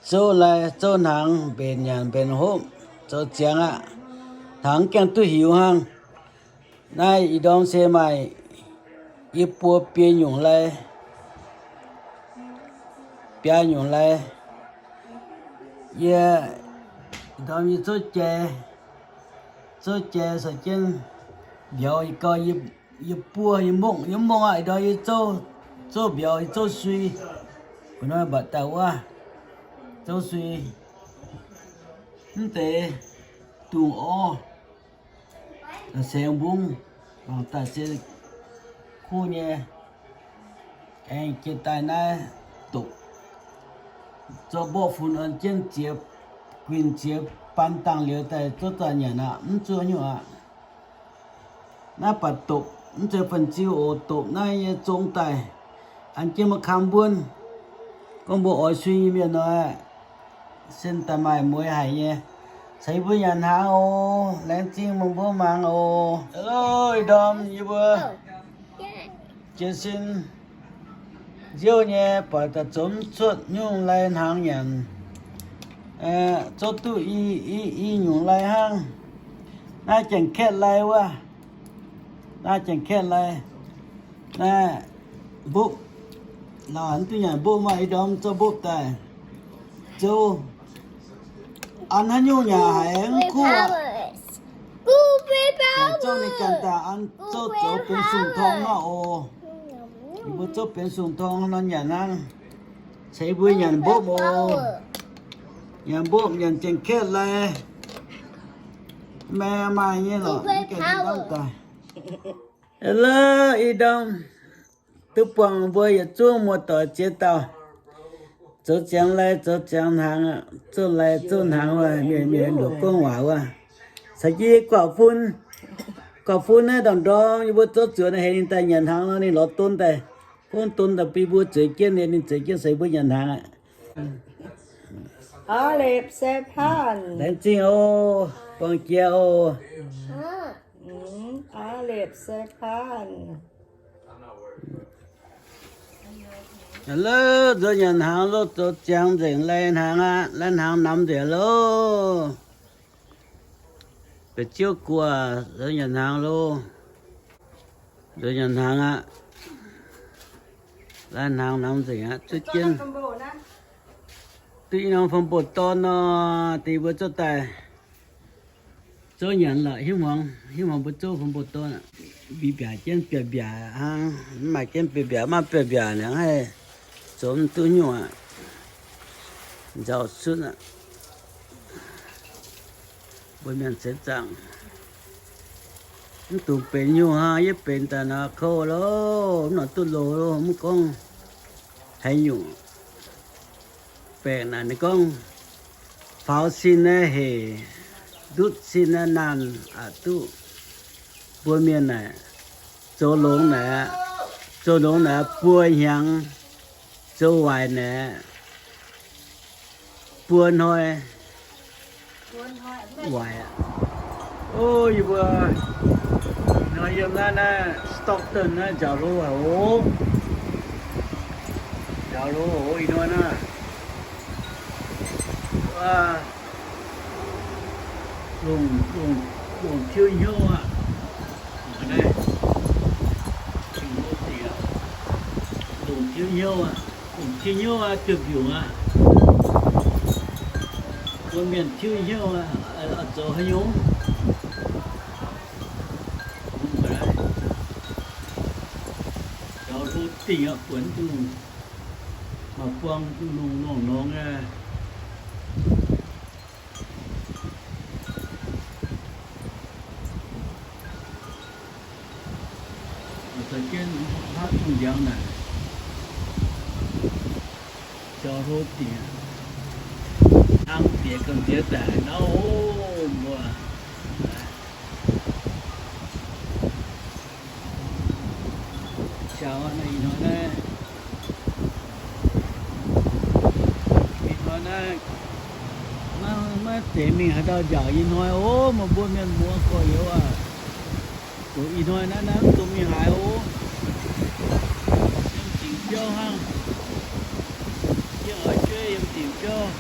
zouv lai zouv hnaangx, mbenc nyanc mbenc hopv, zoux ziangx aqv. Hnaangx gaengh duqv hiuv hnangv. Naaiv ih ndorm se maaih yie buo biei nyungc lai, biaa nyungc lai. Yie, ih ndorm yie zouv jai, zouv jai caux jienv mbiauz yie gau, yie buo yie mongh, yie mongh aqv. Ih ndorm yie zouv, zouv mbiauz, yie zouv sui. Gu'noi mbatc daaih wuov, zouv sui. Mv deix dungz orv, saeng mbungv, mangc daaih se kuv nyei. Aengx jiex daaih naaiv dopc, zorqv mborqv funx orn jienv ziex guinh ziex baan dangh liuz daaih zouv daaih nyanc aqv, mv zuov nyungc aqv. Naaiv baac dopc, mv zeiz fan-ziu oc, dopc naaiv nyei zong daaih, an jienv ma'kamv mbuonv. Gorngv mbuo oix sui nyei mienh nor, sen daaih maaih mueiz haic nyei. Ceix mbuo nyanc hnaangx oc. Laengz zingh meih mbuo mangc oc. Hello, ih ndorm yie mbuo jiez sin nziouv nyei, buatc daaih zomv cuotv nyungc lai hnaangx nyanc. Zouv duqv i, i, i nyungc lai hnangv. Naaiv Janx-Kaeqv lai wuov. Naaiv Janx-Kaeqv lai. Naaiv mbopv, lauh mv duqv nyanc mbopv maah, ih ndorm zorqv mbopv daaih zouv. An haaix nyungc nyanc haiz mv kuv aqv. Zouv ninh ganh daaih an, zouv zoux benx sung-torng nor oc. Yie mbuo zouv benx sung-torng nor nyanc hnangv. Ceix mbuo nyanc mbopv oc. Nyanc mbopv nyanc Janx-Kaeqv lai. Maaih maaih nyei lorqc, mv gaengh daaih. Hello, ih ndorm duqv buangh mbuo yietc zungv muoz-doic ziex dauh zoux ziangx lai zoux ziangx hnaangx, zouv lai zouv hnaangx wuov, mienh mienh luoqc gorngv waac wuov. Caux jienv guaav fun, guaav fun naaiv ndorm-ndorm yie mbuo zouv zuoqc naaiv heix ninh daaih nyanc hnaangx nor, ninh lorz don daaih, gorngv don daaih bun mbuo zueiz jienv, ninh zueiz jienv ceix mbuo nyanc hnaangx aqv. Laengz zingh oc, buangh jiex oc. Hello, zoux nyanc hnaangx loh, zoux ziangx nzengc lai hnaangx aqv, lai hnaangx namx nzengc loh. Ba'ziouv guoqv zoux nyanc hnaangx loh, zoux nyanc hnaangx aqv, lai hnaangx namx nzengc aqv, zuov jienv. Duqv i norm fam boh dorn nor, deix mbuo zouv daaih zouv nyanc lorqc, hiuv hmuangx, hiuv hmuangx mbuo zouv fam boh dorn aqv. Mbiaauc mbiaauc jienv, biaav mbiaac hnangv, mv maaih jienv biaav mbiaac, mv maaih biaav mbiaac liangx haih zoux mv duqv nyungc aqv. Nzauh cunv aqv. Mbuo mienh ceix zaangc, mv dungx benx nyungc hnangv, yie benx daaih nor kouv loh, mv nor duqv loh loh, mv gorngv haaix nyungc. Baeqc naaic ninh gorngv, faaux sin naaiv hec, ndutv sin naaiv naanh aqc duqv. Mbuo mienh naaic, zoux longx naaic, zoux longx naaic buo hnyangx, zoux waaic naaic buo hnoi. Waaic aqv. O, yie mbuo hnoi yiem naaiv naaiv Stockton naaiv nziaauc hlo haic oc. Nziaauc hlo oc ih hnoi naaiv. Lungh, lungh, lungh tiuv hnyouv aqv. Lungh tiuv hnyouv aqv. Lungh tiuv hnyouv aqv, duqv mbiungc aqv. Mbuo mienh tiuv hnyouv aqv, zoux haaix nyungc? Nziaauc hlo dingh aqv, buonc duqv maaih buang duqv lungh longh norngx aqv. Za'gengh hnangv zungh ndiangx naaic, nziaauc hlo dingc, hnangv bieqc gamh nziex daaih nauv mbuo. Nziaauc naaiv ih hnoi naaiv, ih hnoi naaiv maiv zeiz mingh haaix dauh nziaauc nyei hnoi ov. Meih mbuo mienh muoz gorx-youz aac, ih hnoi naaiv naaiv mv dungx mingh haaix ov. Yiem zingc biauv hnangv. Oix jueiv yiem diuc jauv.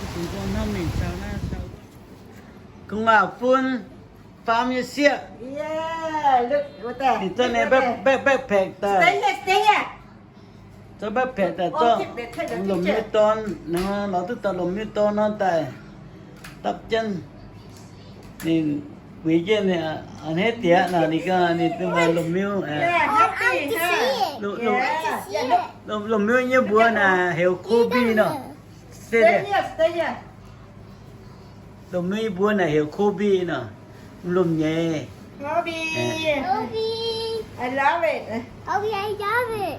Mv dungx gorngv hnamv mingh sau naaiv sau wuov. Gu'nguaaz-fun faam nyei sieqv. Ninh zorqv ninh backpack daaih. Zorqv backpack daaih zorqv lomh nyei dorn, lorz duqv dauh lomh nyei dorn nor daaih dapv jienv. Ninh bueix jienv ninh a'hneiv diex nor, ninh gorngv ninh duqv maaih lomh miuv. Lomh miuv nyei mbuox naaic heuc Kobe nor. Lomh miuv nyei mbuox naaic heuc Kobe nor. Lomh nyei. Kobe, I love it. Kobe, I love it.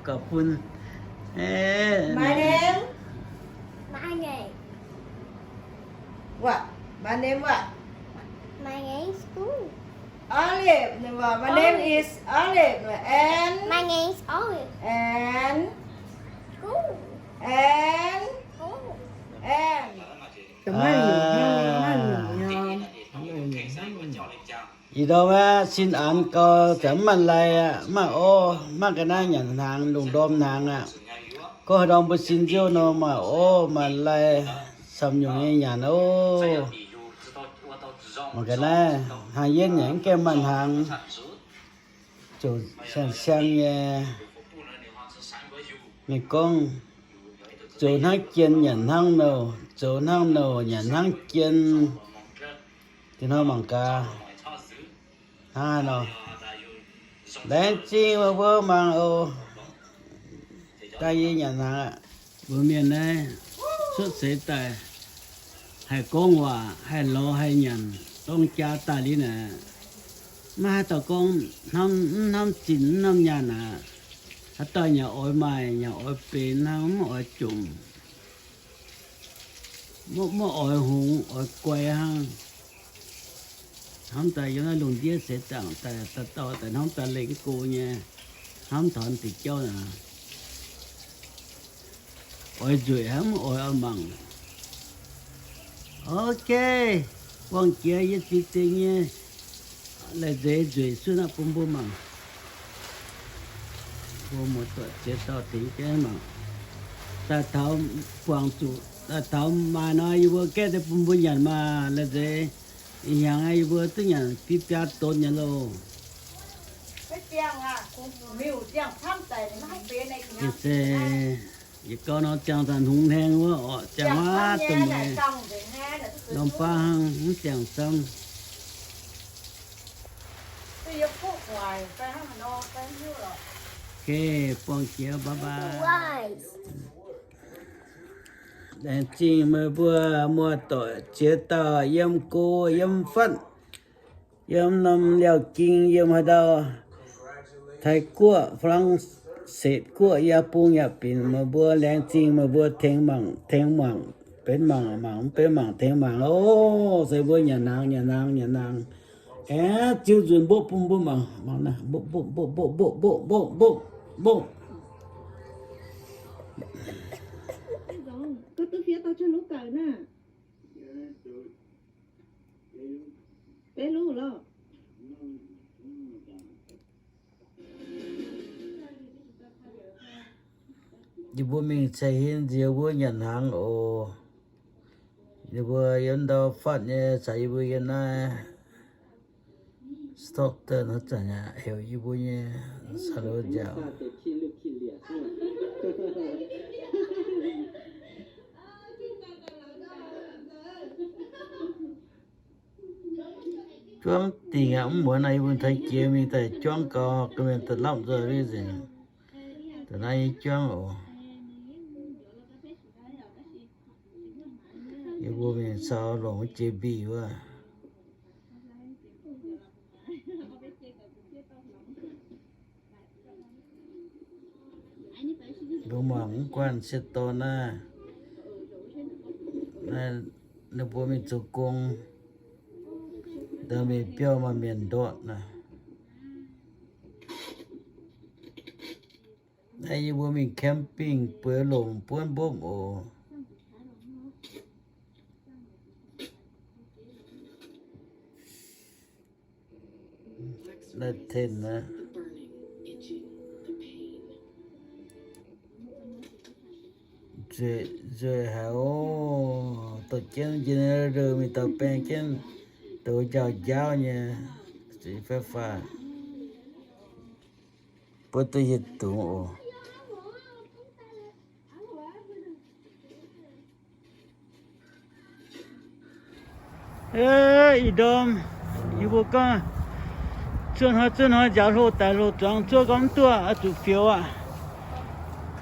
Gorqv-fun. My name? My name. What? My name what? My name is Gu. Olive. My name is Olive. And? My name is Olive. And? Gu. And? Gu. And? Ih ndorm wuov sin aanx gau, zanc mv maaih lai aqv, mv maaih orv, mv maaih ga'naaiv nyanc hnaangx, lungh ndorm hnaangx aqv. Gorngv haaix ndorm mbuo sin nziouv nor, maaih orv maaih lai, camv nyungc nyei nyanc oc. Mangc ga'naaiv hnaangx yienv yaac mv gaengh maaih hnaangx, ziouc siang-siang nyei. Ninh gorngv, zoux hnangv jien nyanc hnangv nouh, zoux hnangv nouh nyanc hnangv jien. Diex hnoi mangc gaax, hnangv haaix nor. Laengz zingh meih mbuo mangc oc. Daaih yie nyanc hnaangx aqv. Mbuo mienh naaiv cuotv seix daaih haih gorngv waac, haih lorz haih nyanc, dorng jaa daaih liuz naaic, maiv haaix dauh gorngv hnamv, mv hnamv zinh mv hnamv nyaanh aqv. Haaix dauh yaac oix maaih, yaac oix benx hnangv, mv oix jomc, mv oix hungx, oix guai hnangv. Hnamv daaih yiem naaiv lungh ndiev seix zaangc daaih, dauh dauh daaih hnamv daaih lengh go nyei, hnamv taux diuc jauv naaic. Oix nzueic hnangv mv oix oix mangc. Ok, buangh jiex yie ziex deix nyei lai-nzeix nzueic suonv aqv bun mbuo mangc. Mbuo muoz-doic ziex dauh tengx jienv mangc. Daaih taux guangc zuqc, daaih taux maaih nor yie mbuo gaeqv deix bun mbuo nyanc maah, lai-nzeix. Ih hnyangx yie mbuo duqv nyanc biaa biaa donx nyei loh. Ih se yietc gau nor ziangh daaih hngongx hlaeng wuov orqc, ziangh wuov duqv mueiz norm baav hnangv, mv ziangh camv. Ok, buangh jiex, bye bye. Laengz zingh meih mbuo muoz-doic ziex dauh yiem go yiem fatv, yiem norm Liaauc Ging, yiem haaix ndau, Taiv Guoqv, Faa^lang^setv Guoqv, yaac bung yaac binc, meih mbuo laengz zingh meih mbuo tengx mangc, tengx mangc, benx mangc mangc, mv benx mangc tengx mangc oc. Se mbuo nyanc hnaangx, nyanc hnaangx, nyanc hnaangx. Aeqv, ziux nzunc mbopv bun mbuo mangc, mangc naaiv, mbopv, mbopv, mbopv. Yie mbuo mingh ceix hin nziex mbuo nyanc hnaangx oc. Ninh mbuo yiem ndau fatv nyei caux yie mbuo yiem naaiv Stockton haaix zanc yaac heuc yie mbuo nyei caux ninh mbuo nziaauc. Juangv dingc aqv, mv muonz naaiv yie mbuo tengx jiex mingh daaih juangv gau, ga'mienh daaih lamh nzoih nzengc. Da'naaiv nyei juangv oc. Yie mbuo mingh caux longc jiex mbih wuov. Mbuo mangc mv guanh sieqv dorn naaiv. Naaiv ninh mbuo mingh zoux gong, ndau mingh biauv maaih mienh ndortv naaiv. Naaiv yie mbuo mingh camping bueix longc buonv mbopv oc. Naaiv ten naaiv. Nzueic, nzueic haic oc. Dorh jienv njien, mingh dauh baeng jienv, douc njaaux njaauv nyei, zuqc faix faah. Buov duqv hieh dungz oc. Ih ndorm yie mbuo gorngv zuov hnoi zuov hnoi njaaux hlo daic hlo zuangx, zuov gorngv mv duqv oix zuqc fioux aqv.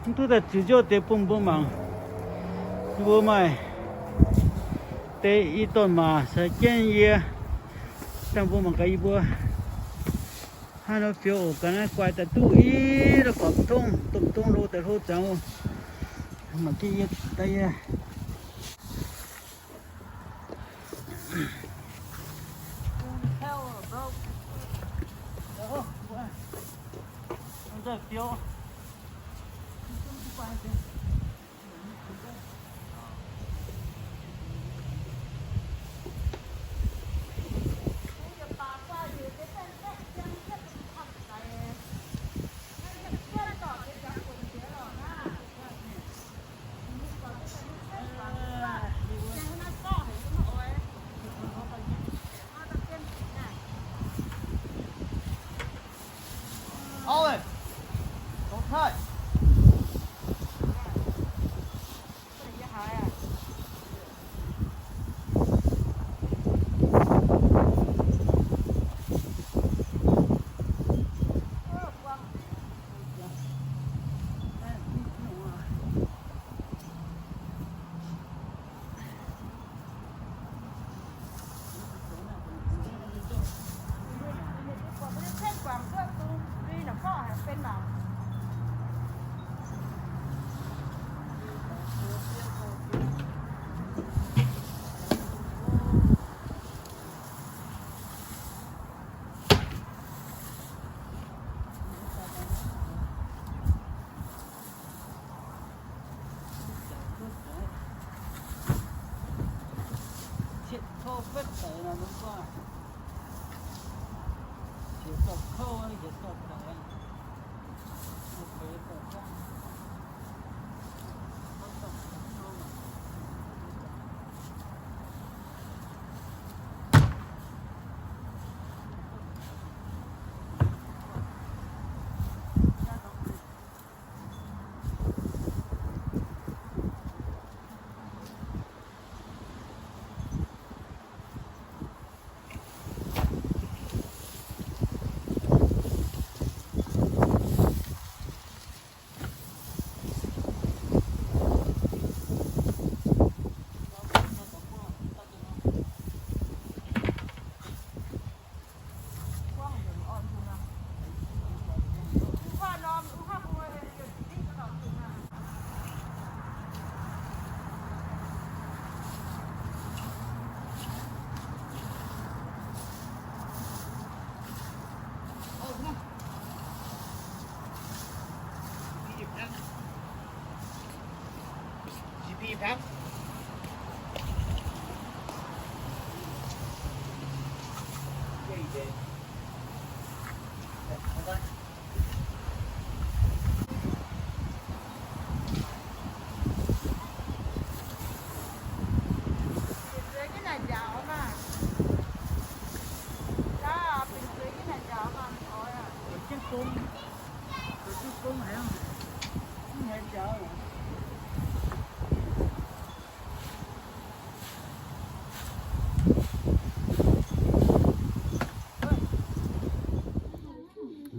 Mv duqv daaih ziux nzouv deix bun mbuo mangc. Yie mbuo maaih deix i dorn-maac caux jienv yie, dangh mbuo mangc gaax yie mbuo hnangv nor fioux oc. Ga'naaiv guaix daaih duqv i la'gorpc tongv, domh tongv hlo daaih hlo zuangx oc. Mangc gaax yie daaih yie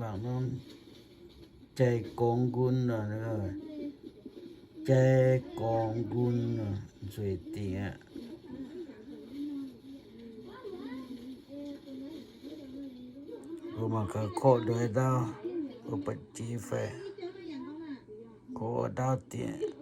Mangc norm jai gorngv nqun, jai gorngv nqun, nzueic dingc aqv. Mbuo mangc gaax korqv nduov ndaauv, mbuo buatc jiex fai, korqv ndaauv dieqc.